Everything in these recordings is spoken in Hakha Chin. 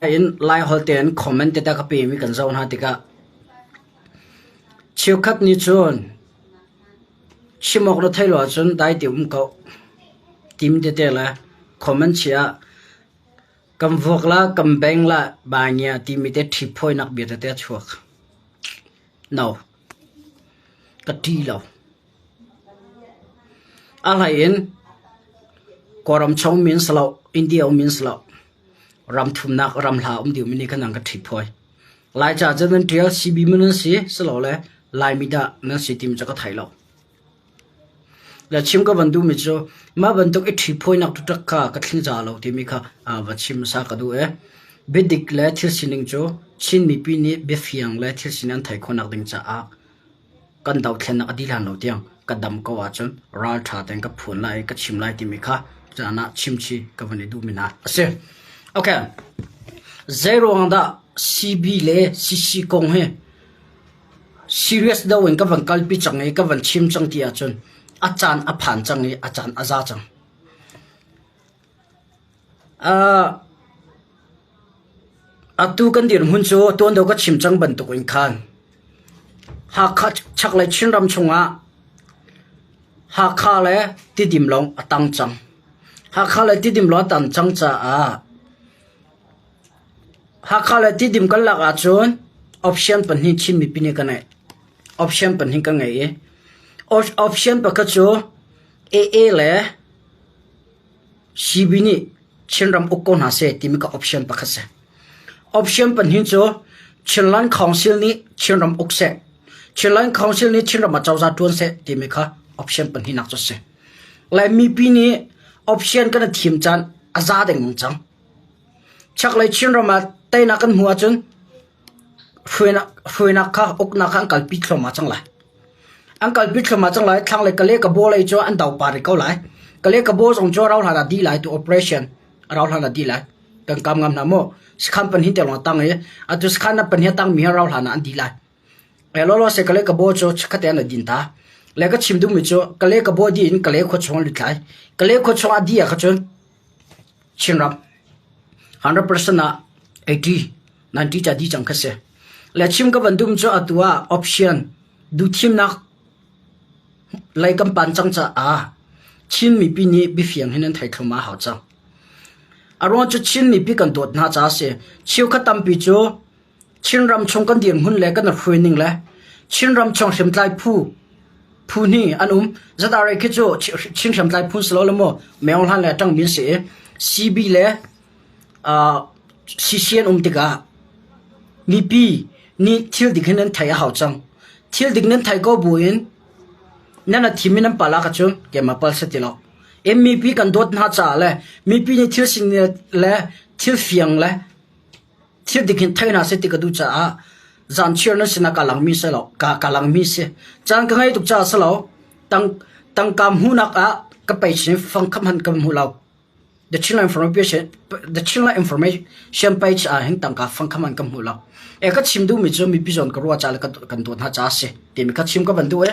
In Laiholh tein comment tete ka pemi kan zoh hna tikah cheukhat nih cun chim awk na theih lo ahcun dai te um ko tim tete le comment chia kan vuak la kan beng la ba ngia timi te ṭhiphawinak bia tete a chuak. No. Ka ṭi lo. A hlei in Kawlram chung min si lo, India um min si lo. Ram thumnak ram hla um ding mi nih khan an ka ṭhiphawi. Laica cu nan ṭial CB maw nan si silole Laimi dah nan si timi cu ka thei lo. Le chim ka van duhmi cu mah bantuk i ṭhiphawinak taktak kha ka thling za lo timi kha va chim hmasa ka duh i biadik le thil sining cu Chin mipi nih biafiang le thil sining an theih khawhnak ding caah kan dothlennak a dih hlan lo tiang ka dam ko ahcun ralṭha tein ka phuan lai i ka chim lai timi kha caan ah chimchih ka van i duhmi hna a si. Okay. Zeiruang dah CB le CC kong hi serious deuh in ka van kalpi cang i ka van chim cang ti ahcun a caan a phan cang i a caan a za cang. Atu kan dirhmun cu tuan deuh ka chim cang bantuk in khan Hakha chaklei Chinram chungah Hakha le Tidim lawng a tang cang. Hakha le Tidim lawng a tan cang caah Hakha le Tidim kan lak ahcun option pahnih Chin mipi nih kan ngeih. Option pahnih kan ngei i option pakhat cu AA le CB nih Chinram uk ko hna seh timi kha option pakhat si. Option pahnih cu Chinland Council nih Chinram uk seh, Chinland Council nih Chinram ah cozah ṭuan seh timi kha option pahnihnak cu si. Lai mipi nih option kan i thim caan a za dengmang cang. Chaklei Chinram ah teinak kan hmuh ahcun hruainak kha uknak kha an kalpi thluahmah cang lai. An kalpi thluahmah cang lai. Thlanglei Kale Kabaw lei cu an do pah rih ko lai. Kale Kabaw zong cu a rauh hlan ah dih lai tu operation a rauh hlan ah dih lai. Kan kam ngam hna mu. Sakhan pahnih te lawng a tang i atu sakhan na pahnih a tangmi hi a rauh hlan ah an dih lai. E lawlaw se Kale Kabaw cu chikkhat te an din ta. Le ka chim duhmi cu Kale Kabaw dih in Kale khua chung an lut lai. Kale khua chung ah dih ah kha cun Chinram 100% ah 80 90 ca dih cang kha si. Le chim ka van dum cu atu ah option duhthimnak lei kan pan cang caah Chin mipi nih biafiang hin an thei thluahmah a hau cang. A ruang cu Chin mipi kan dawt hna caah a si. Cheukhat tampi cu Chinram chung kan dirhmun le kan hruai ning le Chinram chung hriamtlai phu phu hnih an um. ZRA khi cu Chin hriamtlai phu si lo le maw Meo Hlan le Ṭangmin si i CB le CC an um tikah mipi nih thil dik hin nan theih a hau cang. Thil dik nan theih ko buin nan a thim i nan pal ah cun keimah pal si ti lo. Mipi kan dawt hna caah le mipi nih thil sining le thil fiang le thil dik hin thei hna seh ti ka duh caah zanchiar nan sinah ka langmi si lo ka ka langmi si caan ka ngei tuk caah si lo tang tangka hmuhnak ah ka page fang kham han ka hmu lo the Chinland information the Chinland information page ah hin tangka fang kham han ka hmu lo e ka chim duhmi cu mipi zawn ka ruah ca le kan dawt hna caah si timi ka chim ka van duh e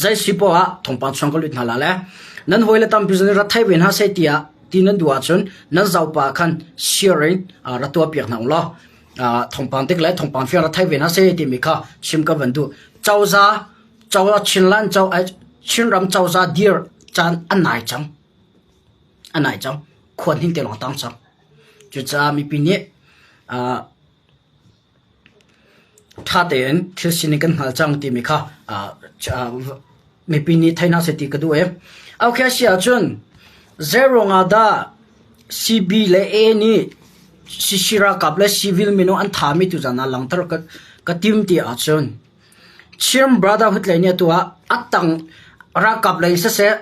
Zei si poah ah thawngpang chuang ka lut hna la le nan hawile tampi zong nih rat thei ve hna seh tiah ti nan duh ahcun nan zopa khan share in rak tuahpiak hna u law thawngpang tik le thawngpang fiang rat thei ve hna seh timi kha chim ka van duh. Cozah cozah Chinland co Chinram cozah dir caan a nai cang. A nai cang. Khuan hing te lawng tang cang. Cucaah mipi nih Ṭha tein thil sining kan hngal cang timi kha mipi nih thei hna seh ti ka duh i. Okay, si ahcun zeiruang ah dah CB le A nih CC ralkap le civil minung an thami tuzan ah langhter ka tim ti ahcun Chin Brotherhood lei nih atu ah a tang ralkap lei in siseh,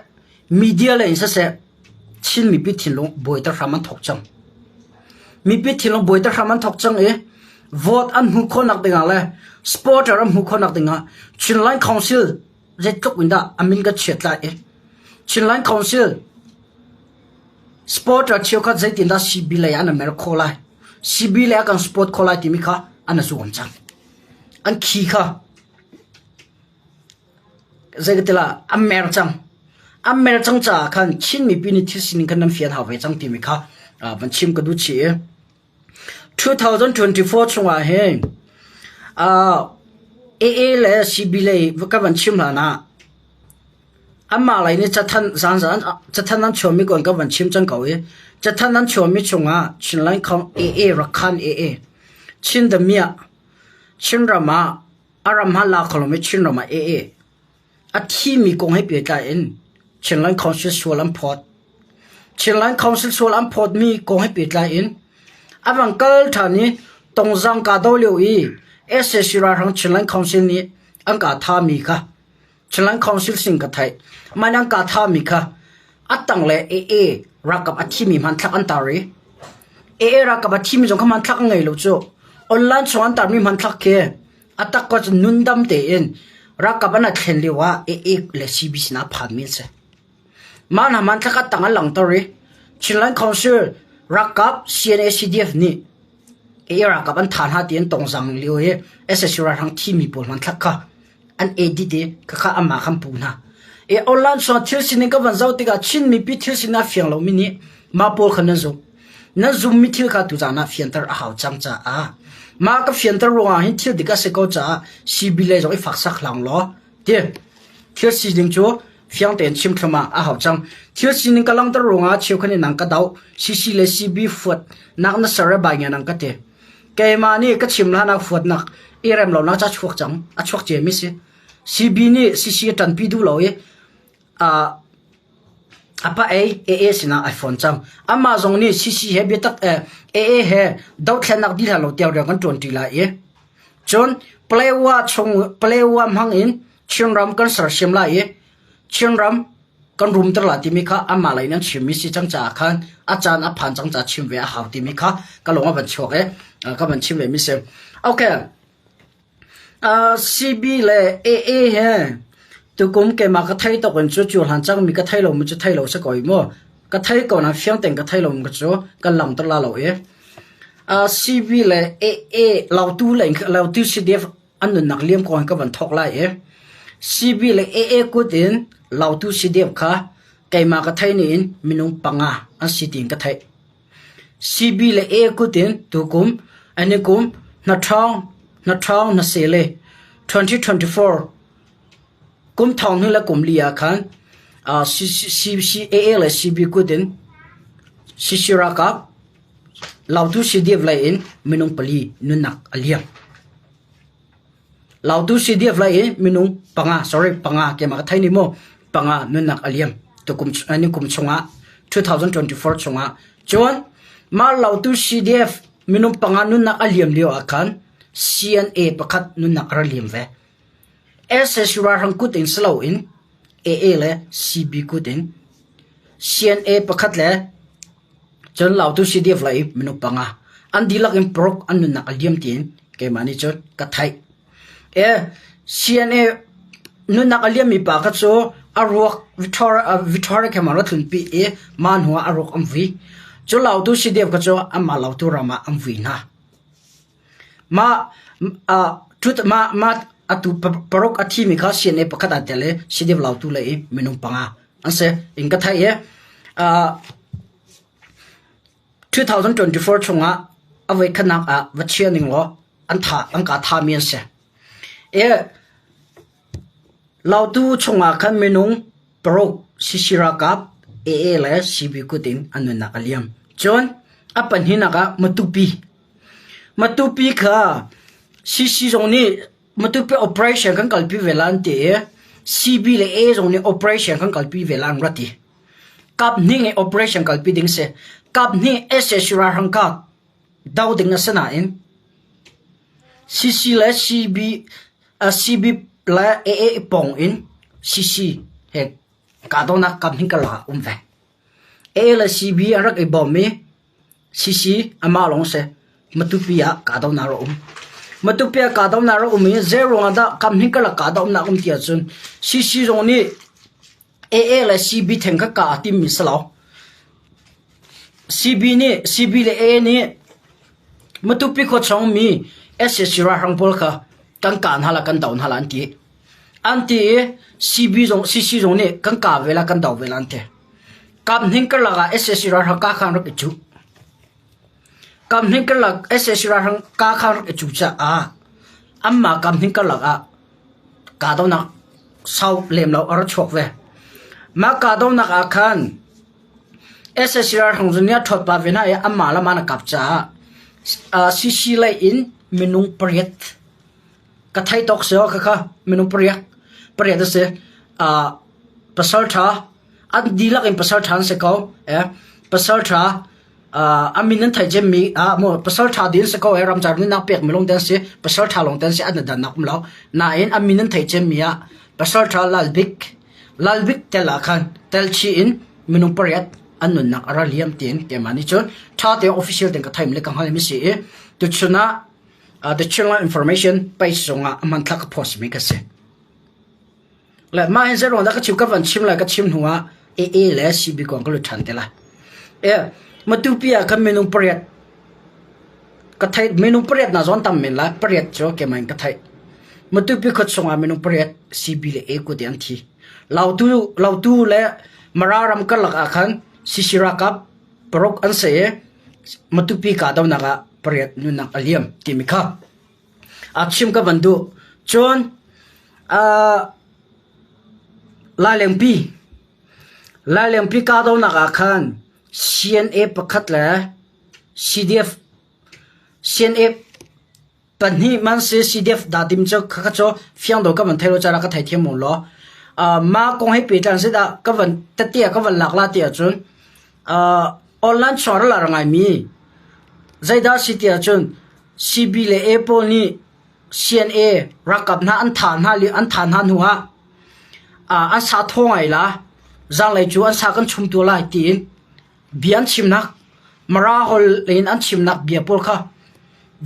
media lei in siseh Chin mipi thinlung buaiter hram an thawk cang. Mipi thinlung buaiter hram an thawk cang i vote an hmuh khawhnak dingah le supporter an hmuh khawhnak dingah Chinland Council zeitluk in dah a min kan chiat lai i Chinland Council supporter cheukhat zeitin dah CB lei ah an mer khawh lai CB lei ah kan support khawh lai timi kha an zuam cang. An khi kha Zeikatilah an mer cang. An mer cang caah khan Chin mipi nih thil sining khan nan fian hau ve cang timi kha van chim ka duh chih i. 2024 chungah hin AA le CB lei ka van chim hlan ah anmah lei nih cathanh zaanzaan cathanh an chuahmi kon ka van chim cang ko i cathanh an chuahmi chungah Chinland AA Rakhan AA Chin damiah Chinram ah a ram ha la kho lomi Chinram ah AA A thimi kong he pehtlai in Chinland Council sual an phawt. Chinland Council sual an phawtmi kong he pehtlai in a van kal ṭhan i Tongzang kahdoh lio i sac ralhrang Chinland Council nih an kah thami kha Chinland Council sin ka theih. Mah nih an kah thami kha a tang le AA ralkap a thimi hmanthlak an tar i AA ralkap a thimi zong kha hmanthlak an ngei lo cu. Online chung an tarmi hmanthlak khi A tak ko cun nundam tein ralkap an thlen lio ah AA le CB sinah phanmi an si. Mah hna hmanthlak ah tang an langhter i Chinland Council ralkap CNA CDF nih AA ralkap an tha hna tiin tongzang lio i SSU ralhrang thimi pawl hmanthlak kha an edit i khakha amah khan pu hna. E online song thil sining ka van zoh tikah Chin mipi thil sining a fiang lomi nih mah pawl kha nan zumh. Nan zummi thil kha tuzaan ah fianter a hau cang caah mah ka fianter ruangah hin thil dik a si ko caah CB lei zong i faksak hlang law ti thil sining cu fiang tein chim thluahmah a hau cang. Thil sining ka langhter ruangah cheukhat nih nang ka doh CC le CB fuat nak na ser bai nge nang ka ti. Keimah nih ka chim hlan ah fuatnak i rem lonak ca chuak cang a chuak ciami si. CB nih CC a ṭanpi duh lo i A pa ei AA sinah ai fawn cang. Amah zong nih CC he biatak AA he dothlennak dih hlah lo tiang rian kan ṭuanṭi lai i cun Palewa chung Palewa hmang in Chinram kan sersiam lai i Chinram kan rumter lai timi kha amah lei in an chimmi si cang caah khan a caan a phan cang caah chim ve a hau timi kha ka lung a van chuak i ka van chim ve mi si. Okay. CB le AA he tukum keimah ka thei tuk in cu cu hlan cangmi ka thei lomi cu thei lo si ko i mu. Ka thei ko nain fiang tein ka thei lomi cu kan langhter la lo i. CB le AA Lautu le Lautu CDF an nunnak liam ko in ka van thawk lai i CB le AA kut in Lautu CDF kha keimah ka thei nih in minung panga an si tiin ka theih. CB le A kut in tukum an i kum hnaṭhawng hnaṭhawng hnasele 2024 kum thong hnih le kum li ah khan CCAA le CB kut in CC ralkap Lautu CDF lei in minung pali nunnak a liam. Lautu CDF lei in minung panga sorry panga keimah ka thei ni mu panga nunnak a liam tukum ni kum chungah 2024 chungah cun mah Lautu CDF minung panga nunnak a liam lio ah khan CNA pakhat nunnak a ra liam ve. SSU ralhrang kut in si loin AA le CB kut in CNA pakhat le cun Lautu CDF lei minung panga an dihlak in paruk an nunnak a liam tiin keimah nih cun ka theih. E CNA nunnak a liammi pa kha cu a ruak Victoria khem ah ra tlunpi i mah hnu ah a ruak an vui. Cu Lautu CDF kha cu anmah Lautu ram ah an vui hna. Mah mah mah atu paruk a thimi kha CNA pakhat aa tel i CDF Lautu lei i minung panga an si. In ka theih i 2024 chungah a voikhatnak ah va chia ning law an tha an ka thami an si. E Lautu chungah khan minung paruk CC ralkap AA le CB kut in an nunnak a liam. Cun a pahnihnak ah Matupi. Matupi kha CC zong nih Matupi operation kan kalpi ve la an ti i CB le A zong nih operation kan kalpi ve la an rat i kap hnih in operation kalpi ding si. Kap hnih sac ralhrang kap do ding a si nain CC le CB CB le AA pawng in CC he kahdohnak kap hnih karlak ah um ve. AA le CB an rak i bawm i CC amah lawng si. Matupi ah kahdohnak a um. Matupi ah kahdohnak a um i zeiruang ah dah kap hnih karlak kahdohnak um ti ahcun CC zong nih AA le CB theng kha kah a timmi si lo. CB nih CB le AA nih Matupi khua chung mi sac ralhrang pawl kha kan kah hna la kan do hna la an ti. An ti i CB zong CC zong nih kan kah ve la kan do ve la an ti. Kap hning karlak ah sac ralhrang kah kha an rak i cuh. Kam hnih karlak sac ralhrang kaa kha rak i cu caah anmah kam hnih karlak ah kahdohnak sau lem lo a ra chuak ve. Mah kahdohnak ah khan sac ralhrang cu nih a ṭhawt pah ve hna i anmah le mah an i kap caah CC lei in minung pariat ka theih tawk si aw khakha minung pariat pariat a si. Pasal ṭha an dihlak in pasal ṭha an si ko. Pasal ṭha a min an theih cemmi ah maw pasal ṭha ding si ko ee ramcar nunnak pek mi lawng te an si pasal ṭha lawng te an si an i dannak um lo nain a min an theih cemmi ah pasal ṭha Lal Bik Lal Bik tel ah khan tel chih in minung pariat an nunnak a ra liam tiin keimah nih cun ṭha tein official tein ka theih le ka hngalh mi si i tuchun ah the Chinland Information page zongah a hmanthlak ka post mi ka si. Le mah hin zeiruang dah ka chim ka van chim lai ka chim hnu ah AA le CB kong ka lut ṭhan te lai. E, Matupi ah khan minung pariat ka theih minung pariat na zawn tam men lai pariat cu keimah in ka theih. Matupi khua chungah minung pariat CB le A kut in an thi. Lautu Lautu le Mara ram karlak ah khan CC ralkap paruk an si i Matupi kahdohnak ah pariat nunnak a liam timi kha a chim ka van duh. Cun Lailengpi Lailengpi kahdohnak ah khan CNA pakhat le CDF CNA pahnih man si CDF dah tim cu khakha cu fiang dawh ka van thei lo caah ka theithiam u law mah kong he pehtlai in dah ka van tete ah ka van lak la ti ahcun online chuah a lar ngaimi zeidah si ti ahcun CB le A pawl nih CNA ralkap hna an thah hna li an thah hna hnu ah an sa thaw ngai la zanglei cu an sa kan chum tu lai tiin bia an chimnak Mara hol in an chimnak bia pawl kha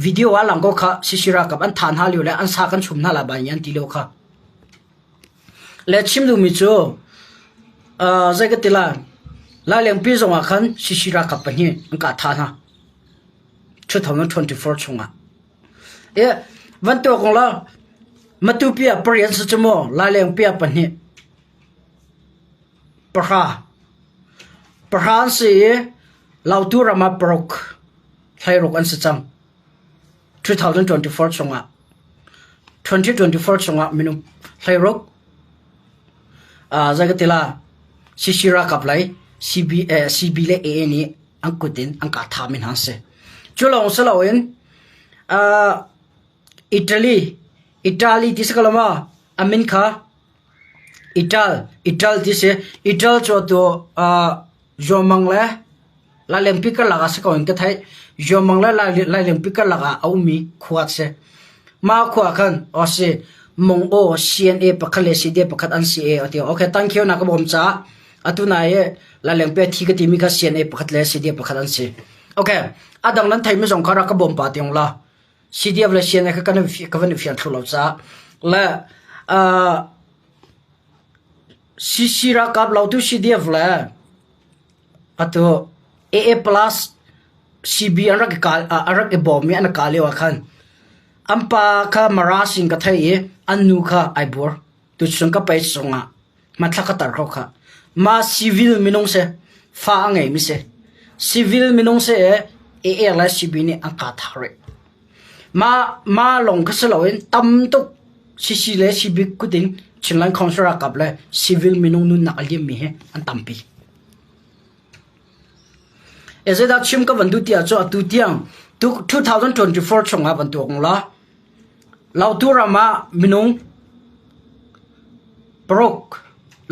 video ah lang ko kha CC ralkap an thah hna lio le an sa kan chum hna la bai an ti lio kha le chim duhmi cu zei ka ti lai Lailengpi zong ah khan CC ralkap pahnih an kah thah hna 2024 chungah E van tuak kong la Matupi ah pariat si cu maw Lailengpi ah pahnih pahra pahra an si i Lautu ram ah paruk hleiruk an si cang 2024 chungah 2024 chungah minung hleiruk zei ka ti la CC ralkap lei CB, eh, CB le AA nih an kut in an kah thami hna an si. Cu lawng si loin Italy Italy ti si ko lo maw? A min kha Ital Ital ti si. Ital cu atu Zuamang le Lailengpi karlak ah si ko in ka theih. Zuamang le Lailengpi karlak ah a ummi khua a si. Mah khua khan aw si Mong Aw CNA pakhat le CDF pakhat an si e a ti. Okay, thank you na ka bawm caah atu nai i Lailengpi a thi ka timi kha CNA pakhat le CDF pakhat an si. Okay, a dang nan theimi zong kha rak ka bawm pa tiang la. CDF le CNA kha kan ka van i fian thlu lo caah le uh, CC ralkap lautu CDF le atu AA plus CB an rak i kal an rak i bawm i an ka lio ah khan an pa kha Mara sin ka thei i an nu kha ai bur tuchun ka pei chungah hmathlak ka tar kho kha ma civil minung se fa a ngei mi se civil minung se AA le CB nih an ka thak rih ma ma long kha si loin tam tuk CC le CB kutin Chinland Council ralkap le civil minung nunnak a liam mi hi an tampi E zeidah chim ka van duh ti ahcun atu tiang 2024 chungah van tuak la Lautu ram ah minung paruk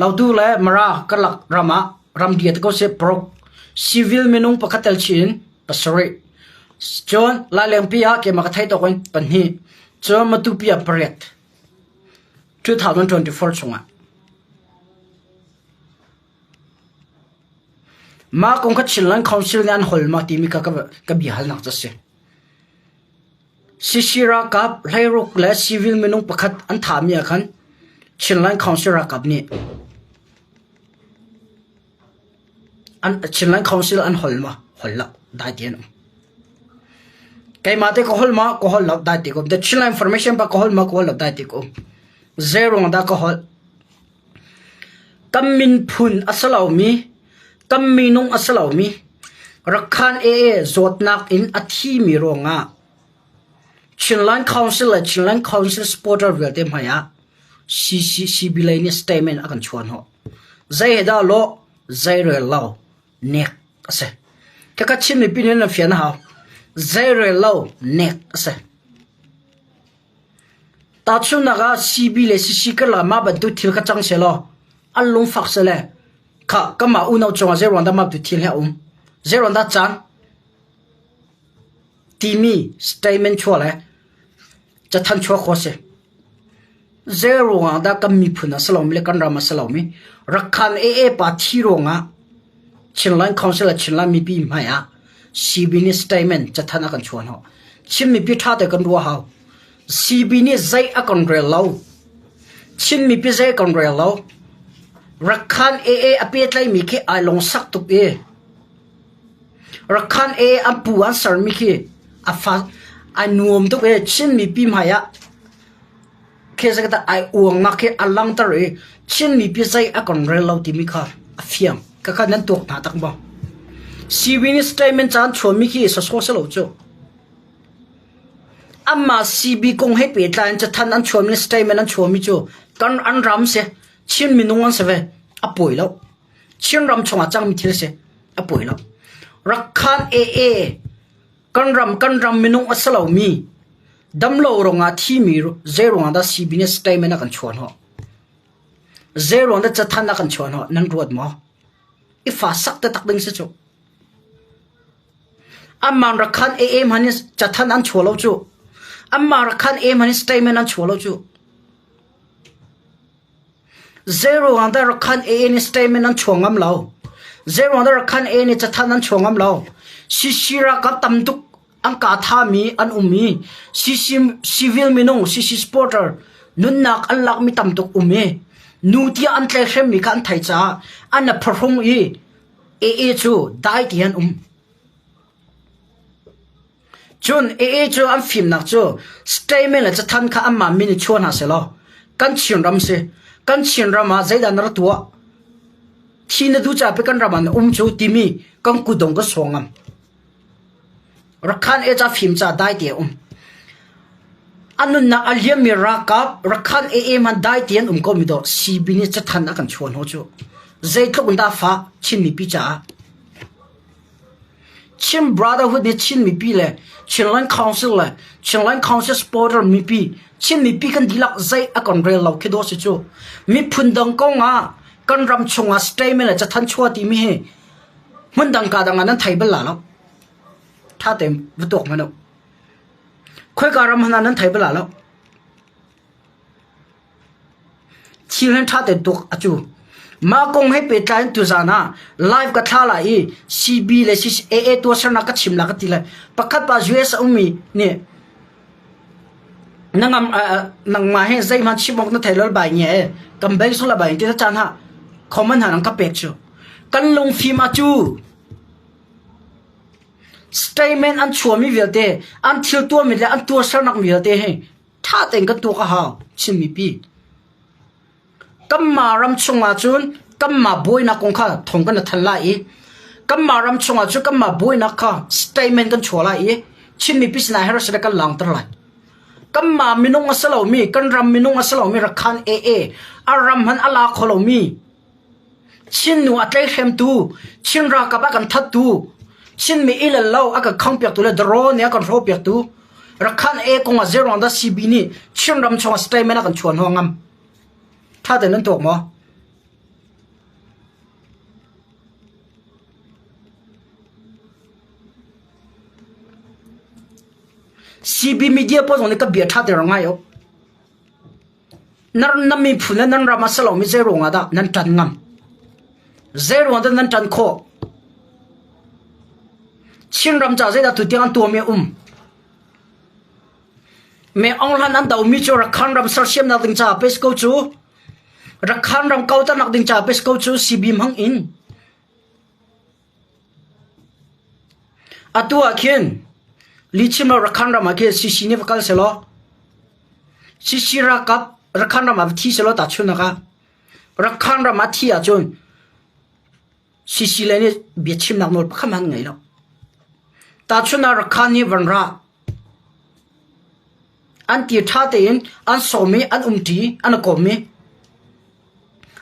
Lautu le Mara karlak ram ah ramdia te ko seh paruk civil minung pakhat tel chih in pasarih cun Lailengpi ah keimah ka theih tawk in pahnih cun Matupi ah pariat 2024 chungah Mah kong kha Chinland Council nih an hol ma timi kha ka biahalnak cu a si. CC ralkap hleiruk le civil minung pakhat an thahmi ah khan Chinland Council ralkap nih an Chinland Council an hol ma? Hol lo. Dai te an um. Keimah te ka hol ma? Ka hol lo. Dai te ka um. The Chinland Information pa ka hol ma? Ka hol lo. Dai te ka um. Zei dah ka hol? Kan minphun a si lomi, kan minung a si lomi. Rakhan AA zawtnak in a thimi ruangah Chinland Council le Chinland Council supporter vialte hmai ah CCCB lei nih statement a kan chuah hnawh. Zei he dah lawh, zei rel lo, nek a si. Khakha Chin mipi nih nan fian a hau. Zei rel lo, nek a si. Tahchunhnak ah CB le CC karlak mah bantuk thil kha cang sehlaw an lungfak sele kha kanmah unau cungah zeiruang dah mah bantuk thil hi a um? Zeiruang dah cang? Timi statement chuah le cathanh chuah khawh a si. Zeiruangah dah kan miphun a si lomi le kan ram a si lomi Rakhan AA pa thi ruangah Chinland Council le Chinland mipi hmai ah CB nih statement cathanh a kan chuah hnawh. Chin mipi ṭha te kan ruah hau. CB nih zei a kan rel lo. Chin mipi zei a kan rel lo. Rakhan AA a pehtlaimi khi ai lungsak tuk i Rakhan AA an pu an sermi khi a fa ai nuam tuk i Chin mipi hmai ah khi zei ai uangnak khi a langter i Chin mipi zei a kan rel lo timi kha a fiang. Khakha nan tuak hna tak maw? CB nih statement caan chuanmi khi sawsawh si lo cu. Amah CB kong he pehtlai in cathanh an chuanmi statement an chuanmi cu kan an ram si Chin minung an si ve a pawi lo. Chin ram chungah cangmi thil si a pawi lo. Rakhan AA kan ram kan ram minung a si lomi damlo ruangah thimi zei ruangah dah CB nih statement a kan chuan hawh? Zei ruang dah cathanh a kan chuan hawh? Nan ruat maw? I fa sak taktak ding si cu. Amman rakhan AA hman in cathanh an chuah lo cu. Amman rakhan AA hman in statement an chuah lo cu. Zei ruang dah rakhan AA nih statement an chuah ngam lo? Zei ruang dah rakhan AA nih cathanh an chuah ngam lo? CC ralkap tam tuk an ka thami an um i CC civil minung CC supporter nunnak an lakmi tam tuk um i nu tiah an tlaihhremmi kha an thei caah an a phahrung i AA cu dai ti an um. Cun AA cu an fimnak cu statement le cathanh kha anmah min i chuah hna sehlaw kan Chinram si kan Chinram ah zeidah na ra tuah thi na duh caah pei kan ram ah na um cu timi kan kutdong ka sawng ngam. Rakhan e ca fim ca dai te a um. A nunnak a liammi ralkap Rakhan AA man dai te an um ko mi dawh CB nih cathanh a kan chuah hnu cu zeitluk in dah fah Chin mipi caah. Chin Brotherhood nih Chin mipi le Chinland Council le Chinland Council supporter mipi Chin mipi kan dihlak zei a kan rel lo khi dawh si cu. Miphun dang kong ah kan ram chungah statement le cathanh chuah timi hi Hmun dang ka dang ah nan thei bal la lo. Tha tein va tuak hmanh u. Khoika ram hmanh ah nan thei bal la lo. Thil hin tha tein tuak a cu. Mah kong he pehtlai in tuzaan ah live ka thla lai i CB le AA tuahsernak ka chim la ka ti lai. Pakhat pa US a ummi nih nangam nangmah he zeihmanh chim awk na thei lo bai nge kan bei sula bai ti caan ha comment ha nang ka pek chu. Kan lungfim a cu. Statement an chuahmi vialte, an thil tuahmi le an tuahsernak vialte hi ṭha tein kan tuak a hau, Chin mipi. Kanmah ram chungah cun kanmah buainak kong kha thong kan than lai i kanmah ram chungah cun kanmah buainak kha statement kan chuah lai i Chin mipi sinah herh kan langter lai. Kanmah minung a si lomi, kan ram minung a si lomi Rakhan AA, a ram hmanh a la kho lomi Chin nu a tleihremtu, Chin ralkap a kan thattu, Chinmi i le lo a kan khangpiaktu le drone nih a kan hrawhpiaktu, Rakhan e kong ah zeiruang dah CB nih Chinram chungah statement a kan chuah hnuah ngam? Tha tein nan tuak maw? CB media pawl zong nih ka bia tha tein rak ngai u. Na miphun le nan ram a si lomi zeiruang ah dah nan ṭan ngam? Zeiruang dah nan ṭan khawh? Chinram caah zeidah tutiang an tuahmi a um? Me Aung Hlan an domi cu Rakhan ram sersiamnak ding caah pes ko cu Rakhan ram kauternak ding caah pes ko cu CB hmang in Atu ah khin lihchim lo Rakhan ram ah khin CC nih va kal sehlaw CC ralkap Rakhan ram ah va thi sehlaw tahchunhnak ah Rakhan ram ah thi ahcun CC lei nih biachimnak nawl pakhat hmanh an ngei lo. Tahchun ah Rakhan nih van ra. An ti ṭha tein an sawm i an umṭi, an i kom i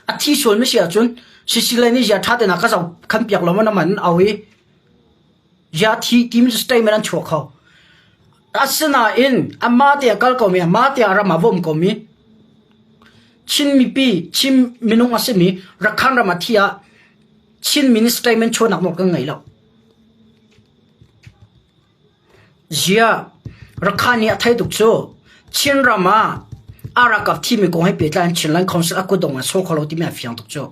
a thi sualmi si ahcun Sicily nih zia ṭha tein a ka zoh khan piak lo maw na man an au i zia thi timi statement an chuak kho. Asinain amah te a kal komi, amah te a ram ah va um komi Chin mipi, Chin minung a simi Rakhan ram ah thi ah Chin min statement chuahnak nawl kan ngei lo. Ziah, Rakhan nih a theih tuk cu Chinram ah a ralkap thimi kong he pehtlai in Chinland Council a kutdong ah sawh kho lo timi a fiang tuk cu.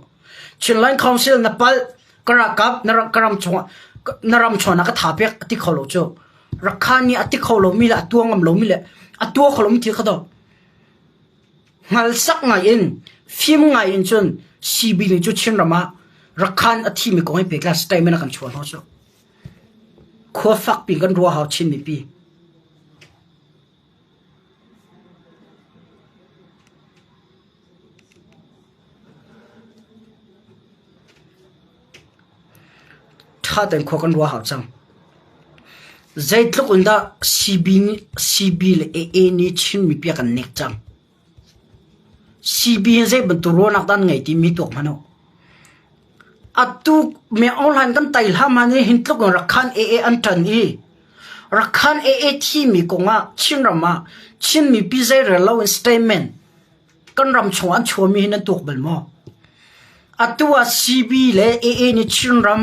Chinland Council na palh ka ralkap na ka ram chungah na ram chuan ah ka tha pek a ti kho lo cu. Rakhan nih a ti kho lomi le a tuah ngam lomi le a tuah kho lomi thil kha to hngalsak ngai in fim ngai in cun CB nih cu Chinram ah Rakhan a thimi kong he pehtlai statement a kan chuah hna cu. Khua fakpi kan ruah hau Chin mipi. Ṭha tein khua kan ruah hau cang. Zeitluk in dah CB, CB le AA nih Chin mipi a kan nek cang. CB in zei bantuk ruahnak dah an ngei timi tuak hmanh u. Atu me online kan tai hlam han i hin tluk in Rakhan AA an ṭan i Rakhan AA thimi kongah Chinram ah Chin mipi zeirel lo in statement kan ram chung an chuami hi nan tuak bal maw? Atu ah CB le AA nih Chinram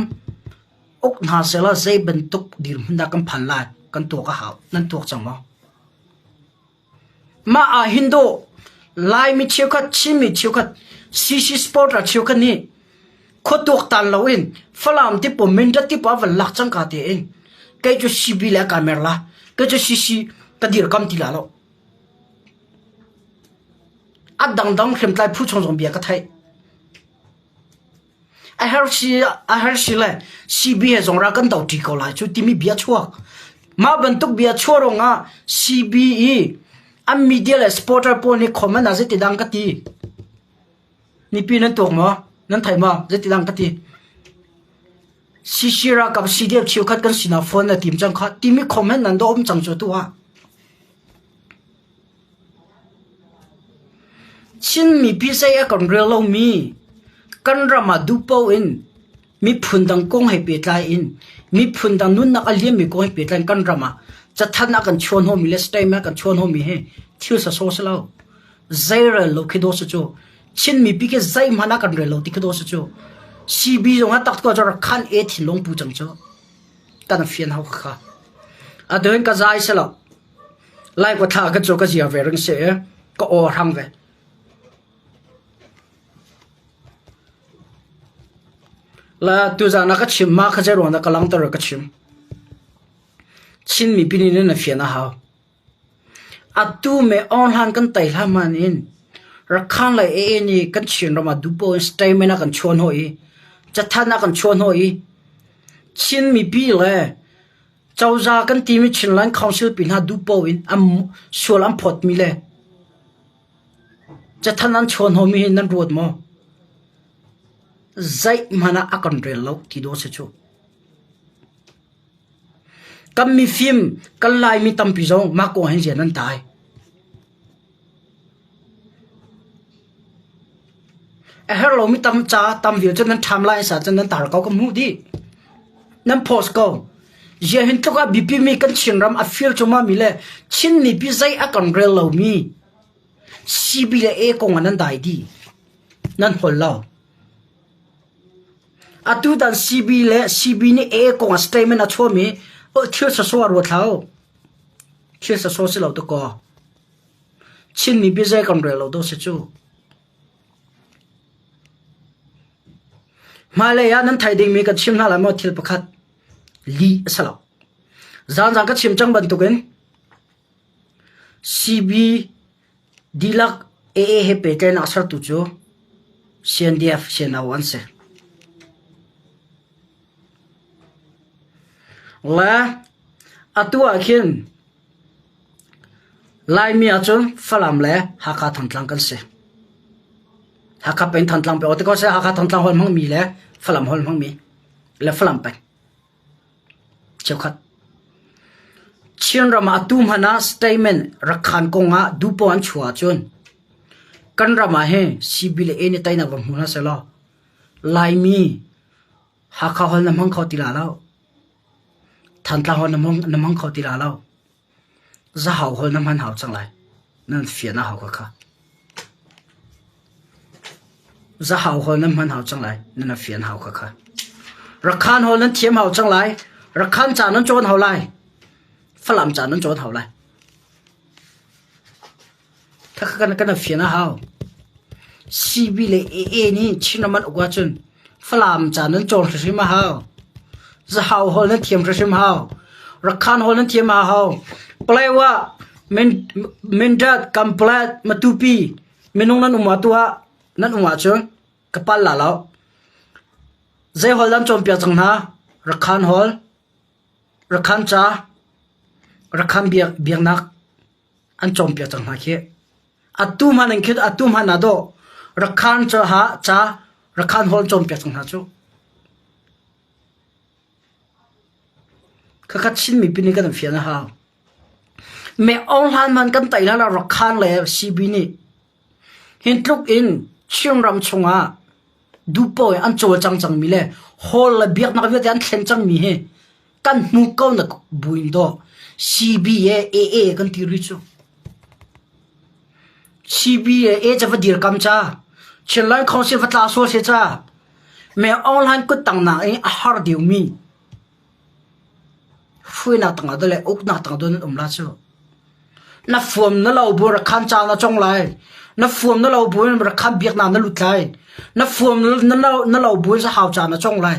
uk hna sehla zei bantuk dirhmun dah kan phan lai kan tuak a hau. Nan tuak cang maw? Mah ah hin dawh Laimi cheukhat, Chinmi cheukhat, CC supporter cheukhat nih khua tuaktan loin Falam ti pawl Mindat ti pawl a van lak cangka tein kei cu CB le ka mer la, kei cu CC ka dirkam ti la lo. A dangdang hriamtlai phu chung zong bia ka theih. A her si le CB he zong ral kan do ṭi ko lai cu timi bia chuak. Mah bantuk bia chuah ruangah CB i an media le supporter pawl nih comment ah zeiti dang ka ti. Mipi nan tuak maw? Nan thei maw? Zeiti dang ka ti. CC ralkap CDF cheukhat kan sinah phone na tim cang kha timi comment nan do um cang cu tu ah. Chin mipi zei a kan rel lomi kan ram ah duhpaoh in miphun dang kong he pehtlai in miphun dang nunnak a liammi kong he pehtlai in kan ram ah cathanh a kan chuanhnawhmi le statement a kan chuanhnawhmi hi thil sawsawh a si lo. Zeirel lo khi dawh si cu. Chin mipi khi zeihmanh a kan rel lo ti khi dawh si cu. CB zong a tak ko cu rak khan e thinlung pu cang cu. Kan fian hau kha. Atu hin ka zai si lo. Lai ka thla ka cu ka zia ve ring si i ka aw hrang ve. La tuzan ah ka chim ma kha zei ruang dah ka langter ka chim. Chin mipi nih na fian a hau. Atu me online kan tai hla man in Rakhan le AA nih kan Chin ram ah dupo in statement a kan chuan hoi i cathan a kan chuan hoi i Chin mipi le Cozah kan timi Chinland Council pi hna duh paoh in an sual an phawtmi le cathanh an chuanhnawhmi hi nan ruat maw? Zeihmanh ah a kan rel lo ti dawh si cu. Kan mifim, kan Laimi tampi zong mah kong hin rian an tai. A herh lomi tam ca tam vial cu nan ṭham lai sa cun nan tar ko ka hmuh dih. Nan post ko. Zia hin tluk ah biapi mi kan Chinram a fil cuma mi le Chin mipi zei a kan rel lomi CB le A kong ah nan dai dih. Nan hol lo. Atu tan CB le CB nih A kong ah statement a chuahmi thil sawsawh a ruat hlah u. Thil sawsawh si lo tu kaw. Chinmi biazai kan rel lo dawh si cu. Hmailei ah nan theih dingmi kan chim hna lai maw thil pakhat lih a si lo. Zaanzaan ka chim cang bantukin CB dihlak AA he pehtlaihnak sertu cu CNDF CNO an si. Le atu ah khin Laimi ahcun Falam le Hakha Thantlang kan si. Hakha peng Thantlang peng ti ko seh Hakha Thantlang holh hmangmi le Falam holh hmangmi le Falam peng cheukhat. Chinram ah atu hmanh ah statement Rakhan kong ah duhpoh an chuah ahcun kan ram ah hin CB le A nih teinak va hmu hna sehlaw Laimi Hakha holh na hmang kho ti la lo. Thantlang holh na hmang kho ti la lo. Zahau holh na hman hau cang lai. Nan fian a hau khakha. Zahau holh nan hman hau cang lai. Nan fian hau khakha. Rakhan holh nan thiam hau cang lai. Rakhan ca nan cawn hau lai. Falam ca nan cawn hau lai. Khakha kan kan fian a hau. CB le AA nih Chin ram an uk ahcun Falam ca nan cawn hrimhrim a hau. Zahau holh nan thiam hrimhrim hau. Rakhan holh nan thiam a hau. Palawa, Mindat, Kamplet, Matupi minung nan um ah tu ah nan um ahcun ka pal la lo. Zei holh nan cawnpiak cang hna? Rakhan holh, Rakhan ca, Rakhan biaknak an cawnpiak cang hna khi. Atu hmanh in khin atu hmanh ah dawh Rakhan ca ha ca Rakhan holh cawnpiak cang hna cu. Khakha Chin mipi nih kan fian a hau. Me Aung Hlan man kan tai la Rakhan le CB nih hin tluk in Chinram chungah dupawi an cawlcang cangmi le hall le biaknak vialte an thlen cangmi hi kan hmu ko na buin dawh CBA AA kan ti rih cu. CBA A ca va dirkam ca Chinland Council va tla sual se ca me online kut tang nak in a har deuhmi hruainak tangah do le uknak tangah do nan um la cu. Na fuam na lo bu rakhan ca na cong lai. Na fuam na lo bu in rakhan biaknak na lut lai. Na fuam na lo bu in sahau ca na cong lai.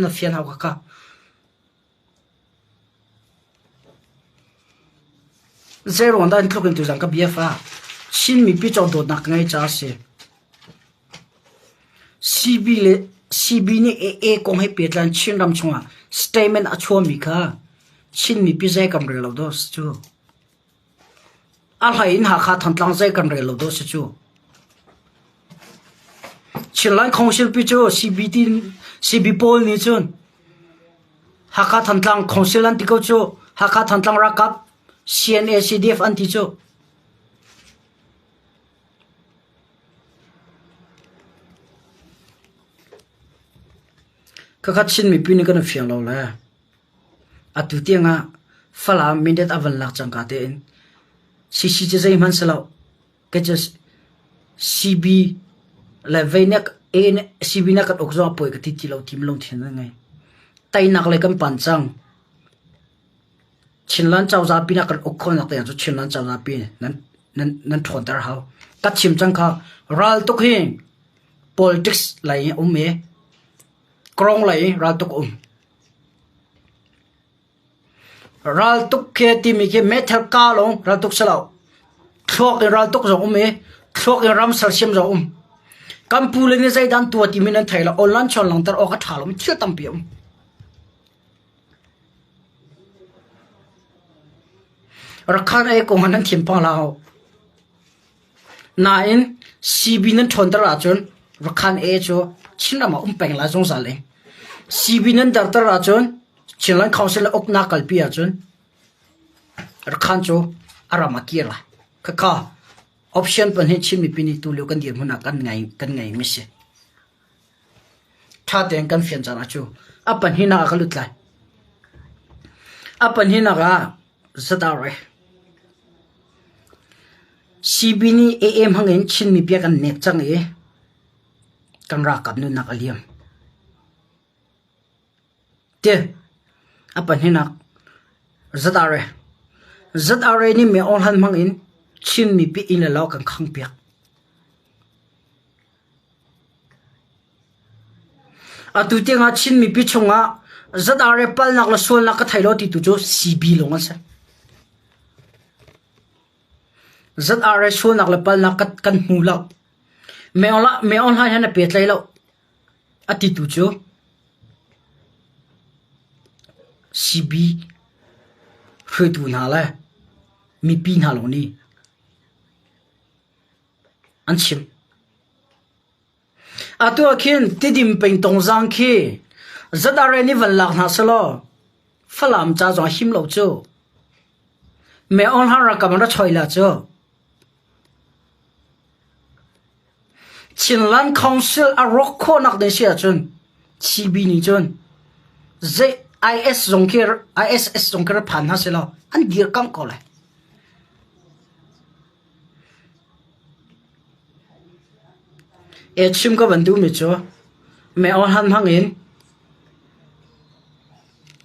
Na fian hau kaka. Zeiruang dah in tluk in tuzan ka bia fa. Chin mipi cawk dawtnak ka ngei caah a si. CB le CB nih AA kong he pehtlai in Chinram chungah statement a chuahmi kha Chin mipi zei kan rel lo dawh si cu. A hlei in Hakha Thantlang zei kan rel lo dawh si cu. Chinland Council pi cu CBT CB pawl nih cun Hakha Thantlang Council an ti ko cu. Hakha Thantlang ralkap CNA CDF an ti cu. Khakha Chin mipi nih kan i fiang lo le atu tiangah Falam mindat a van lak cangka tein CC cu zeihmanh si lo. Kei cu CB le veinek CB na kan uk zong a pawi ka ti ti lo ti lungthin an ngei. Teinak lei kan pan cang. Chinland cozah pinah kan uk khawhnak te cu Chinland cozah pi nan nan nan ṭhawnter hau. Ka chim cang kha ral tuk hi politics lei um i krong lei ral tuk um. Ral tuk khi timi khi meithal ka lawng ral tuk si lo. Thluak in ral tuk zong um i thluak in ram sersiam zong um. Kan pu le nih zeidah an tuah timi nan thei lo. Online chawn langter awk a ṭha lo mi thil tampi a um. Rakhan ei kong ah nan thiam pang lo. Nain CB nan ṭhawnter ahcun Rakhan A cu Chinram ah um peng lai zungzal in. CB nan darter ahcun Chinland Council le uknak kalpi ahcun Rakhan cu a ram ah kir lai. Khakha option pahnih Chin mipi nih tulio kan dirhmun ah kan ngei kan ngei mi si. Ṭha tein kan fian caan ah cu a pahnihnak ah ka lut lai. A pahnihnak ah ZRA. CB nih AA hmangin Chin mipi a kan nek cang i kan ralkap nunnak a liam. Ti a pahnihnak ZRA. ZRA nih mi awhlan hmangin Chin mipi inn le lo kan khangpiak. Atu tiangah Chin mipi chungah ZRA palnak le sualnak ka thei lo ti tu cu CB lawng an si. ZRA sualnak le palnak kan hmu lo. Me online han a petlai lo. A ti tu cu CB hruaitu hna le mipi hna lawng nih an chim. Atu ah khin Tidim pengtong zaang khi ZRA nih van lak hna selaw Falam ca zong a him lo cu. Me on har rakam ra choi la cu. Chinland Council a rawk khawhnak ding si ahcun CB nih cun zei IS zong khi ISS zong khi ra phan hna seh law an dirkamh ko lai. E chim ka van duhmi cu me on han hmang in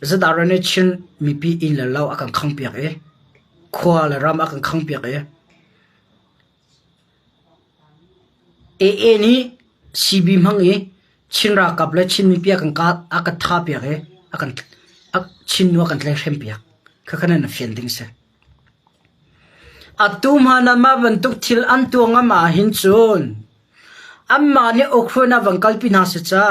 Zadar nih Chin mipi inn le lo a kan khangpiak i khua le ram a kan khangpiak i AA nih CB hmang i Chin ralkap le Chin mipi a kan a kan thapiak i a kan Chin nu a kan tlaihhrempiak. Khakha nan fian ding si. Atu hmanh ah mah bantuk thil an tuah ngam ahhin cun anmah nih ukhruainak van kalpi hna seh ca.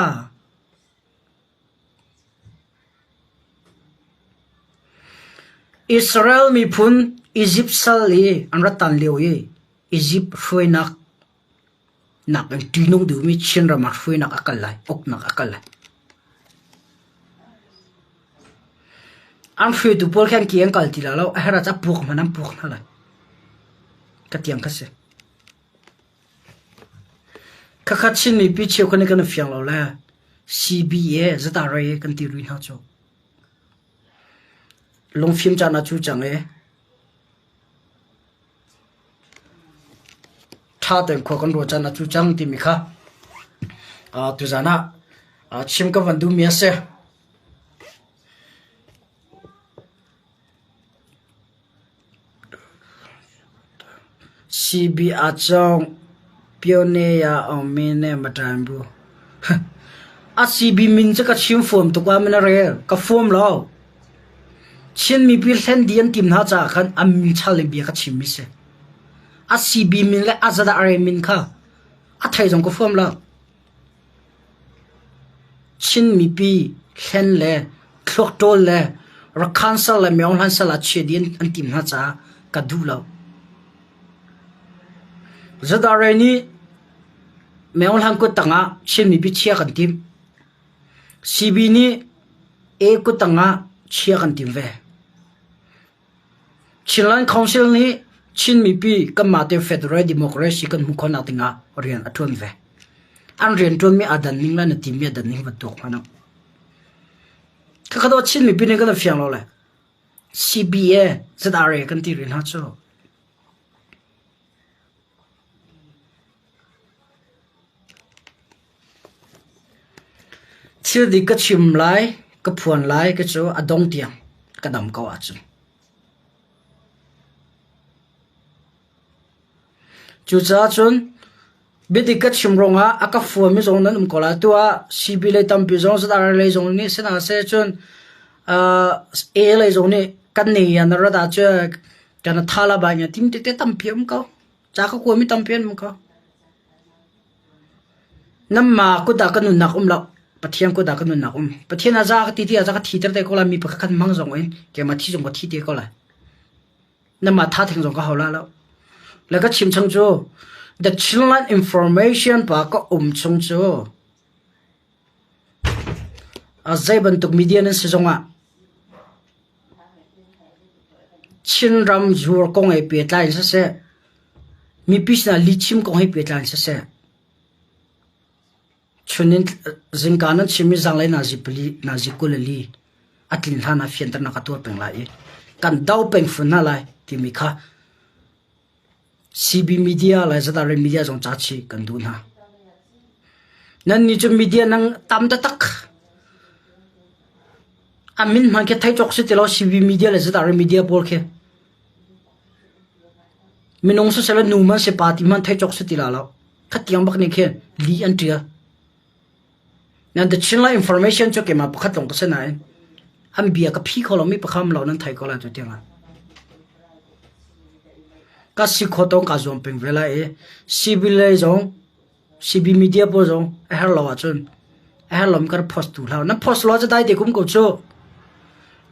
Israel miphun Izipt sal i an rat tan lio i Izipt hruainak nakin ṭihnung duhmi Chinram ah hruainak a kal lai, uknak a kal lai. An hruaitu pawl khi an ke an kal ti lai lo, a herh ah cun a puak hmanh an puak hna lai. Ka tiang kha si. Khakha Chin mipi cheukhat nih kan i fiang lo le CBA zata-rai kan ti rih hna cu. Lungfim caan ah cu cang i ṭha tein khua kan ruah caan ah cu cang timi kha tuzaan ah chim ka van duhmi a si. CB a cawng pioneer aung min ne ma ṭan bu. A CB min cu ka chim fuam tuk ah min a rel. Ka fuam lo. Chin mipi hlen dih an tim hna caah khan an min chal in bia ka chim mi si. A CB min le a zadah re min kha a thei zong ka fuam lo. Chin mipi hlen le thluak ṭawl le Rakhan sal le Myohlan sal ah chia dih an tim hna caah ka duh lo. Zadare nih Myohlan kut tangah Chin mipi chia kan tim. CB nih A kut tangah chia kan tim ve. Chinland Council nih Chin mipi kanmah te Federal Democracy kan hmuh khawhnak dingah rian a ṭuan ve. An rianṭuanmi aa dan ning le na timmi a dan ning van tuak hmanh. Khakha dawh Chin mipi nih kan i fiang lo le CBA, ZRA kan ti rih hna cu. Thil dik ka chim lai, ka phuan lai ka cu a dong tiang ka dam ko ahcun. Cucaah cun biadik ka chim ruangah a ka fuami zong nan um ko lai. Tu ah CB lei tampi zong ZRA lei zong nih si hna seh cun A lei zong nih kan nei ah na rat ahcun kan tha la bai nya tim tete tampi a um ko. Ca ka kuami tampi an um ko. Nanmah kut ah ka nunnak um lo. Pathian kut ah ka nunnak um. Pathian a za ka ti ti a za ka thiter te ko lai. Mi pakhat khat hmang zong in keimah thi zong ka thi te ko lai. Nanmah tha theng zong ka hau la lo. Le ka chim chung cu the Chinland information pa ka um chung cu a zei bantuk media nan si zong ah Chinram zuar kong he pehtlai in siseh, mipi sinah lihchim kong he pehtlai in siseh, chun in zingka nan chim i zanglei nazi pali nazi 22 a tlin hlan ah fianternak a tuah peng lai i kan do peng fun hna lai timi kha CB media le ZRA media zong ca chih kan duh hna. Nan nih cu media nang tam taktak. A min hmanh khi theih cawk si ti lo CB media le ZRA media pawl khi. Minung siseh le nu man si pa ti hmanh theih cawk si ti la lo. Khatiang bak nih khin li an ṭial. Nan The Chinland Information cu keimah pakhat lawng ka si nain an bia ka phi kho lomi pakham lo nan thei ko lai tu tiangah. Ka si kho tong ka zuam peng ve lai i CB lei zong CB media pawl zong a her lo ahcun a her lomi ka post tu hlah. Nan post lo cu dai te kum ko cu.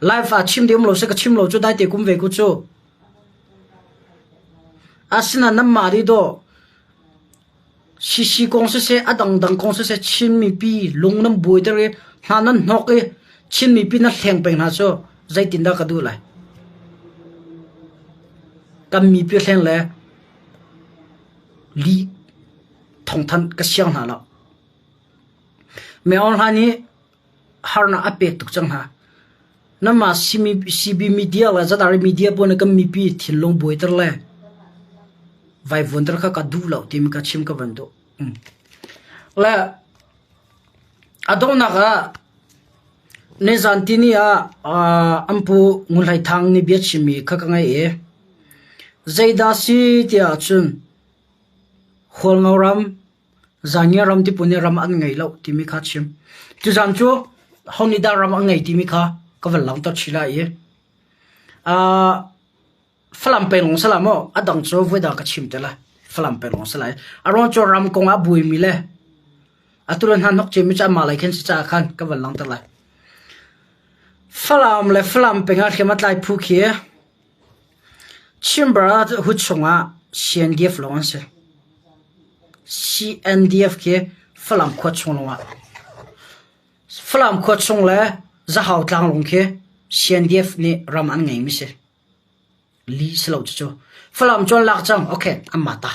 Live ah chim ding lo se ka chim lo cu dai te kum ve ko cu. Asina nan mah di do Sisi kong siseh, a dangdang kong siseh Chin mipi lung nan buaiter i hna nan hnok i Chin mipi nan hleng peng hna cu zeitindah ka duh lai? Kan mipi hleng le lih thawngthanh ka siang hna lo. Min Aung Hlaing nih harnak a pek tuk cang hna. Nanmah CB media le ZRA media pawl nih kan mipi thinlung buaiter le vaivuanter kha ka duh lo timi ka chim ka van duh. Le a donghnak ah nizan tini ah an pu Ngun Hlei Thang nih bia chimmi kha ka ngaih i zeidah si tiah cun Hualngo ram Zangia ram ti nih ram an ngei lo timi kha chim. Tuzan cu ho nih dah ram an ngei timi kha ka van langhter chih lai i Falam peng lawng si la maw? A dang cu voidang ka chim te lai. Falam peng lawng si lai. A ruang cu ram kong ah buaimi le atu le hna hnok cimi cu amah lei khin si caah khan ka van langhter lai. Falam le Falam peng ah hriam a tlai phu khi Chimbara hu chungah CNDF lawng an si. CNDF khi Falam khua chung lawngah Falam khua chung le Zahau tlang lawng khi CNDF nih ram an ngeimi si. Li si lo cucu. Falam cu an lak cang. Okay, anmah ta.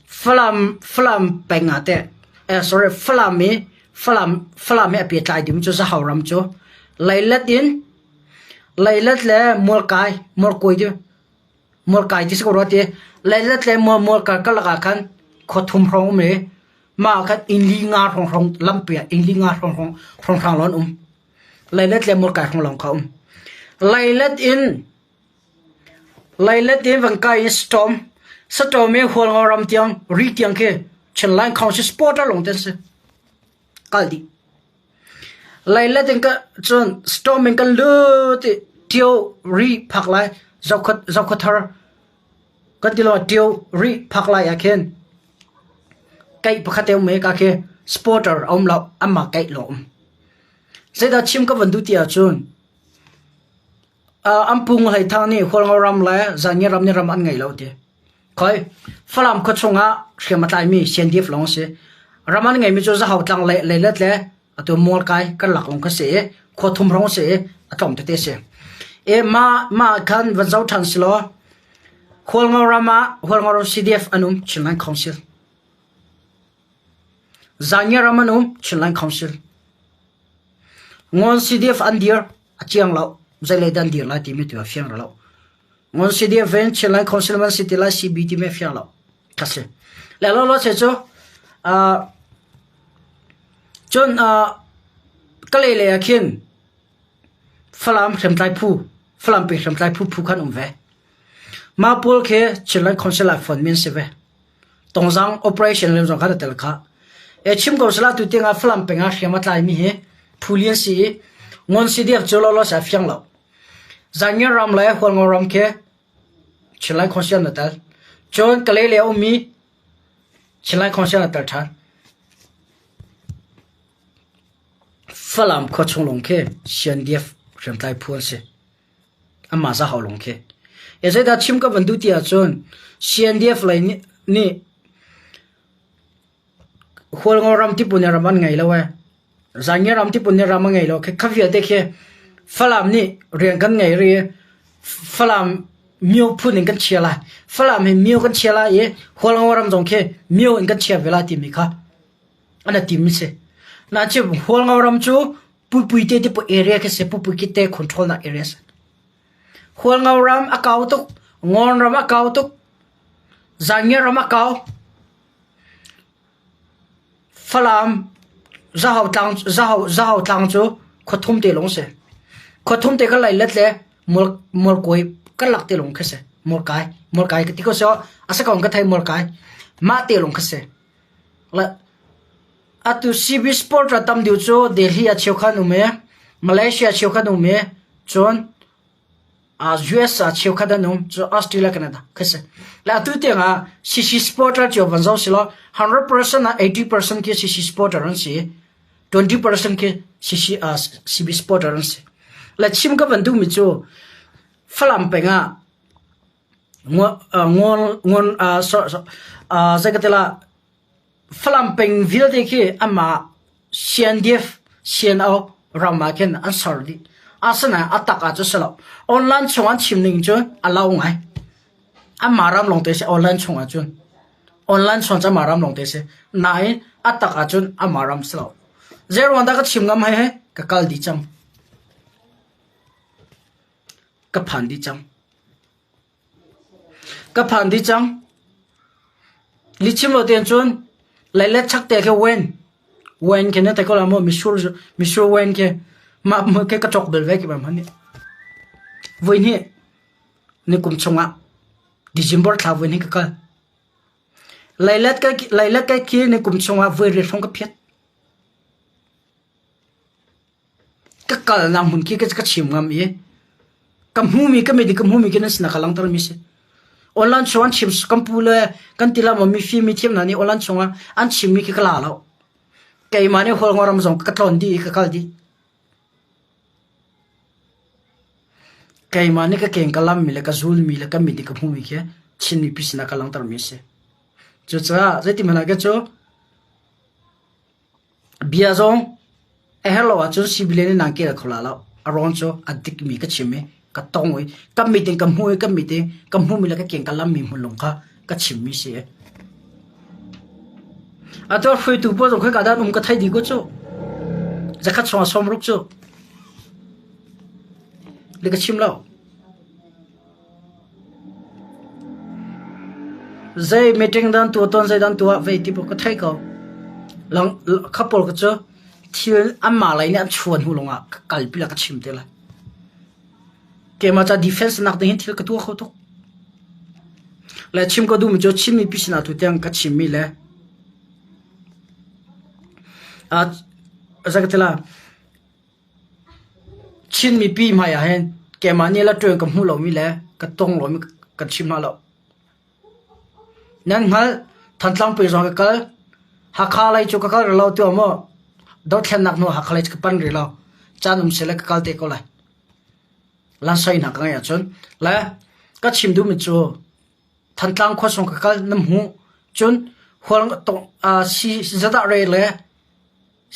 Falam Falam peng ah teh eh sorry Falam i Falam Falam he a pehtlai ding cu Zahau ram cu Leilet in Leilet le Mualkai Mualkawi ti Mualkai ti si ko rua ti Leilet le Mual Mualkai karlak ah khan khua thum hrawng um i mah ah khan inn li nga hrawng lampi ah inn li nga hrawng hrawng lawng an um. Leilet le Mualkai hrawng lawng kha um. Leilet in Leilet in van kai in Saṭawm, Saṭawm i Hualngo ram tiang, Ri tiang khi Chinland Council supporter lawng te an si. Kal dih. Leilet in ka cun Saṭawm in kan lut i Ṭio Ri phak lai Zokhua Zokhua kan ti lo Ṭio Ri phak lai ah khin keih pakhat te um i ka khi supporter a um lo anmah keih lawng um. Zeidah chim ka van duh ti ahcun An pu Hlei Thang nih Hualngo ram le Zangi ram nih ram an ngei lo ti. Khoi, Falam khua chungah hriam a tlaimi CNDF lawng a si. Ram an ngeimi cu Zahau tlang le Leilet le atu Mualkai kan lak lawng kha si i khua thum hrawng si i a tlawm tete si. E mah mah khan van zoh ṭhan si law Hualngo ram ah Hualngo ram CDF an um Chinland Council. Zangi ram an um Chinland Council. Ngawn CDF an dir a ciang lo. Zeilei dah an dir lai timi tu a fiang lo. Ngawn CDF in Chinland Council man si ti lai CB timi a fiang lo. Kha si. Le lo lo se cu cun Kalay lei ah khin Falam hriamtlai phu Falam pe hriamtlai phu phu khan um ve. Mah pawl khi Chinland Council ah fon mi an si ve. Tongzang operation lem zong kha na tel kha. E chim ko sala tu tiang ah Falam peng ah hriam a tlai mi hi phu lian si i ngon CDF cu lo lo sa fiang lo. Zangir ram le Hualngo ram khi Chinland Council na tel. Cun Kalay le ummi Chinland Council na tel ṭhan. Falam khua chung lawng khi CNDF hriamtlai phu an si. Amah zahau lawng khi. E zeidah chim ka van duh ti ahcun CNDF lei nih, nih Hualngo ram tipun ram an ngei lo e. Zangi ram tipun ram a ngei lo. Kha vialte khi Falam nih rian kan ngei ri Falam mio phun in kan chia lai. Falam hi mio kan chia lai i Hualngo ram zong khi mio in kan chia ve lai timi kha an a tim si. Na chim Hualngo ram cu Pupui te ti area khi si pupui ki te control nak area si. Hualngo ram a kau tuk, Ngawn ram a kau tuk, Zangia ram a kau. Falam Zahau tlang Zahau Zahau tlang cu khuathum te lawng si. Khuathum te kan lai let le mual mualkawi kan lak te lawng khi si. Mualkai mualkai ka ti ko so a si ko ka thei mualkai mah te lawng khi si. Le Atu CB Sport a tam deuh cu Delhi ah cheukhat an um i Malaysia cheukhat an um i cun US ah cheukhat an um cu Australia Canada khi si. Le atu tiang ah CC Sporter cio van zoh silaw 100% ah 80% khi CC Sporter an si 20% khi CC CB Sporter an si. Le chim ka van duhmi cu Falam peng ah ngon ngon zei ka ti la Falam peng vialte khi anmah CNDF, CNO ram ah khin an ser dih. Asinain a tak ah cu si lo. Online chung an chim ning cu a lo ngai. Anmah ram lawng te si online chung ahcun. Online chung cu anmah ram lawng te si. Nain a tak ahcun anmah ram si lo. Zeiruang dah ka chim ngam hei he ka kal dih cang. Ka phan dih cang. Ka phan dih cang. Lichim lo tein cun leilet chak te khi wen wen khi na thei ko la maw misur misur wen khi mah khi ka cawk bel ve khi ba hman nih. Voi hnih ni kum chungah December thla voi hnih ka kal. Leilet ka leilet ka khi ni kum chungah voi riat hrawng ka phiat. Ka kalnak hmun khi ka chim ngam i ka hmumi ka mit i ka hmumi khi nan sinah ka langhtermi si. Online chung an chim kan pu le kan ti lam mifim mi thiam hna nih online chungah an chimmi khi ka la lo. Keimah nih Hualngo ram zong ka tlawn dih i ka kal dih. Keimah nih ka keng ka lammi le ka zulmi le ka mit i ka hmumi khi Chin mipi sinah ka langhtermi a si. Cucaah zeiti hmanh ah khin cu Bia zong a herh lo ahcun sibilei nih nan kel kho la lo. A rawn cu a dikmi ka chim i ka tong i ka mit in ka hmuh i ka mit i ka hmuhmi le ka keng ka lammi hmun lawng kha ka chimmi si. Atu hruaitu pawl zong khoika dah an um ka thei dih ko cu. Zakhat chungah sawmruk cu. Le ka chim lo. Zei meeting dan tuah tawn zei dan tuah vei ti ka thei ko. Lang kha pawl ka cu thil anmah lei nih an chuan hnu lawngah ka kalpi la ka chim te lai. Keimah ca defense nak ding hin thil ka tuah kho tuk. Le chim ka duhmi cu Chin mipi sinah tu tiang ka chimmi le uh, zakatila Chin mipi hmai ah hin keimah nih la ṭuan ka hmuh lomi le ka tong lomi kan chim hna lo. Nan hngalh Thantlang pui zong ka kal. Hakha lei cu ka kal rih lo tiah maw dothlennak hnu Hakha lei cu ka pan rih lo. Caan um sile ka kal te ko lai. Lansoi hna ka ngeih ahcun le ka chim duhmi cu Thantlang khua chung ka kal na hmuh cun hual si zadah re le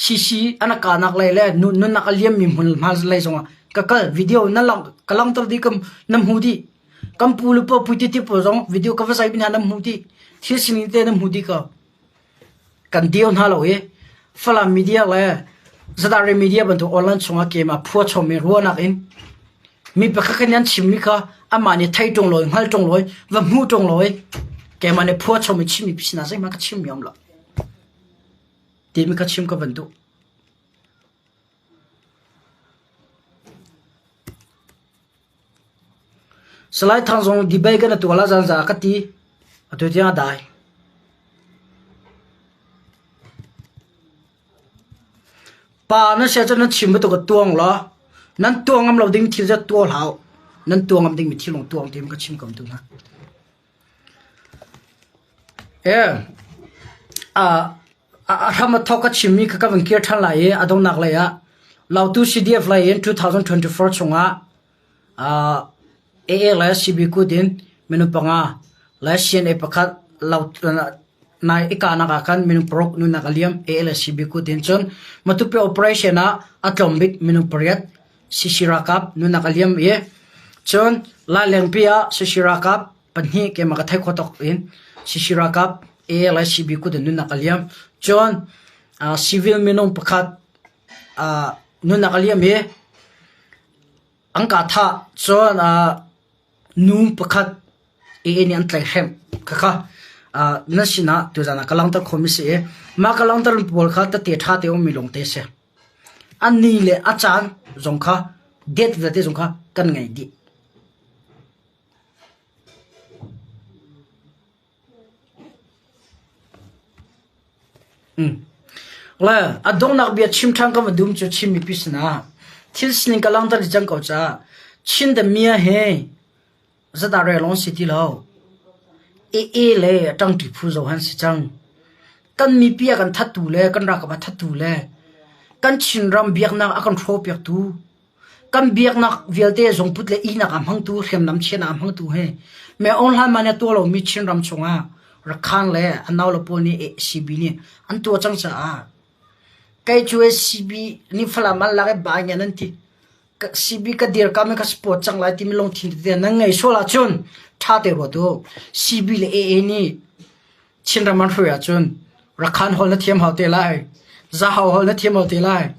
CC an a kahnak lei le nunnak a liammi hmunhma lei zongah ka kal video na lang ka langter dih kam na hmu dih kan pu le pa pui ti pawl zong video ka va zai hna na hmu dih thil sining te na hmu dih ko kan dio hna lo i Falam media le Zadare media bantuk online chungah kem a phua chomi ruahnak in mi pakhat kan an chimmi kha amah nih thei ṭung loi hngal ṭung loi va hmu ṭung loi keimah nih phua chomi chimmi pisina zeihmanh ka chimmi um lo Timi ka chim ka van duh. Salai Thang zong debate kan tuah la zan za ka ti. Atu tiang a dai. Pa na sia cu nan chim bantuk ka tuang law nan tuang ngam lo ding thil cu tuah hlah u. Nan tuang ngam ding mi thil lawng tuang ti ka chim ko tu hna. A hram a thawk a chimmi kha ka van kir ṭhan lai i a donghnak lei ah Lautu CDF lei in 2024 chungah AA le CB kut in minung panga le CNA pakhat nai i kahnak ah khan minung paruk nunnak a liam AA le CB kut in cun Matupi operation ah a tlawm bik minung pariat CC ralkap nunnak a liam i cun Lailengpi ah CC ralkap pahnih keimah ka theih khawh tawk in CC ralkap A le CB kut in nunnak a liam. Cun civil minung pakhat nunnak a liam i an ka thah. Cun nu pakhat AA nih an tlaihhrem. Khakha na sinah tuzan ah ka langhter khawhmi si i mah ka langhter pawl kha tete ṭha te ummi lawng te si. A ni le a caan zong kha date vialte zong kha kan ngei dih. Le a donghnak bia chim ṭhan ka va dum cu Chin mipi sinah thil sining ka langhter dih cang ko caah Chin the mia he zadah rel lawng si ti lo. AA le ṭangṭi phu zoh han si cang. Kan mipi a kan thattu le kan ralkap a thattu le kan Chinram biaknak a kan hrawhpiaktu Kan biaknak vialte zungput le ihnak a hmangtu, hriamnam chiahnak a hmangtu hi me Aung Hlaing nih a tuah lomi Chinram chungah Rakhine le a naule pawl nih CB nih an tuah cang caah kei cu CB nih Falam an lak i ba ngian an ti. CB ka dirkam i ka support cang lai timi lungthin tete nan ngei sual ahcun ṭha te ruat u. CB le AA nih Chinram an hruai ahcun Rakhan holh na thiam hau te lai. Zahau holh na thiam hau te lai.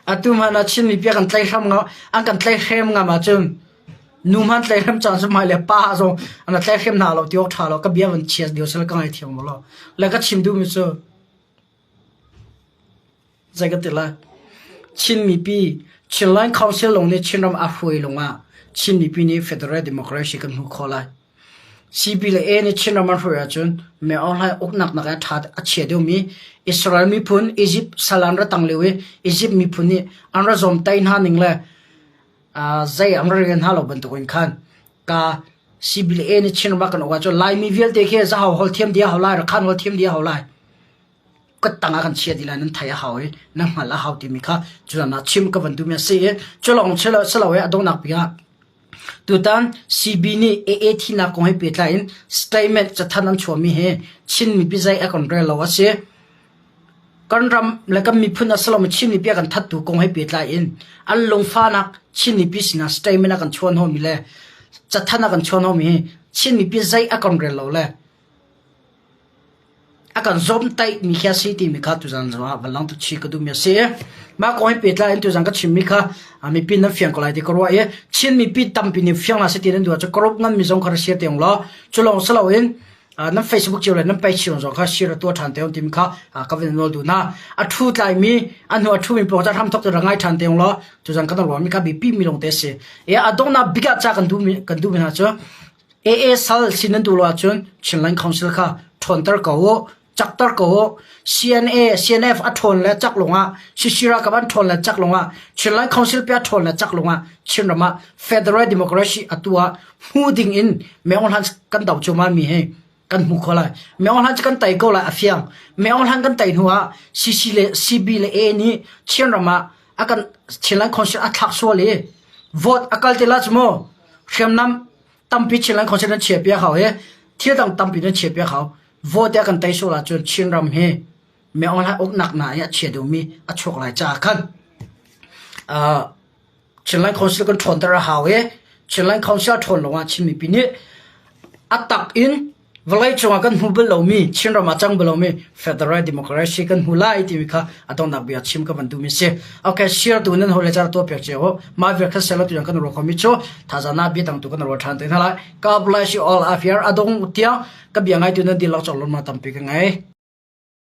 Atu hmanh ah Chin mipi kan tlaihram nga an kan tlaihhrem ngam ahcun nu hmanh tlaihhrem caan cu hmai le pa zong an tlaihhrem hna lo ti awk ṭha lo ka bia van chia dio sal ka ngaithiam lo le ka chim duhmi cu zei ka ti lai Chin mipi Chinland Council lawng nih Chinram a hruai lawngah Chin mipi nih Federal Democracy kan hmuh khawh lai. CB le A nih Chinram an hruai ahcun Myo Aung Hlaing uknak nak ah ṭha a chia deuhmi Israel miphun Egypt sal an ra tang lio i Egypt miphun nih an ra zawmtai hna ning le zei an ra rian hna lo bantukin khan ka CB le A nih Chinram ah kan uk ahcun Laimi vialte khi zahau holh thiam dih a hau lai, Rakhan holh thiam dih a hau lai. Ka tang ah kan chia dih lai nan thei a hau i nan hngalh a hau timi kha cu ah chim ka van duhmi a si i cu lawng si lo i a donghnak bik ah Tutan CB nih AA thihnak kong he pehtlai in statement cathanh an chuahmi hi Chin mipi zei a kan rel lo a si. Kan ram le kan miphun a si lomi Chin mipi a kan thattu kong he pehtlai in an lungfahnak Chin mipi sinah statement a kan chuah hnawhmi le cathanh a kan chuah hnawhmi hi Chin mipi zei a kan rel lo le A kan zawmtaihmi khi a si timi kha tuzan zongah van lang chih ka duhmi a si. Mah kong he pehtlai in tuzan ka chimmi kha mipi nan fiang ko lai ti ka ruah i Chin mipi tampi nih fiang hna seh ti nan duh ahcun ka nganmi zong kha ra share te ung law cu lawng si loin nan Facebook cio le nan page cio zong kha share tuah ṭhan te ung timi kha ka van nawl duh hna. A ṭhu tlaimi a hnu a ṭhumi pawl ca hramthok cu ra ngai ṭhan te ung law tuzan kan ruahmi kha biapi mi lawng te a si. E a donghnak bik ah ca kan duhmi kan duhmi hna cu AA sal si nan duh lo ahcun Chinland Council kha ṭhawnter ko u, cakter ko u. CNA, CNF a ṭhawn le cak lawngah, CC ralkap an ṭhawn le cak lawngah, Chinland Council pe a ṭhawn le cak lawngah Chinram ah Federal Democracy atu ah hmu ding in Meng Hlan kan do cuahmah mi hi kan hmu kho lai. Meng Hlan cu kan tei ko lai a fiang. Meng Hlan kan tei hnu ah CC le CB le A nih Chinram ah a kan Chinland Council a thlak sual i vote a kal te la cu mu hriamnam tampi Chinland Council nan chia piak hau hi thil dang tampi nan chia piak hau vote a kan tei sual ahcun Chinram hi Myo Hla uknak na i a chia deuhmi a chuak lai caah khan Chinland Council kan ṭhawnter a hau i Chinland Council a ṭhawn lawngah Chin mipi nih a tak in vawlei cungah kan hmu bal lomi Chinram ah cang bal lomi Federal Democracy kan hmu lai timi kha a donghnak bia chim ka van duhmi si. Okay, share tu nan hole car tuah piak cio u. Mah vial kha selo tu kan ruah khomi cu thazana bia dang tu kan ruah ṭhan te hna lai. God bless you all. Afir adong tiang ka bia ngai tu nan dilak chok lon ma tampi ka ngai.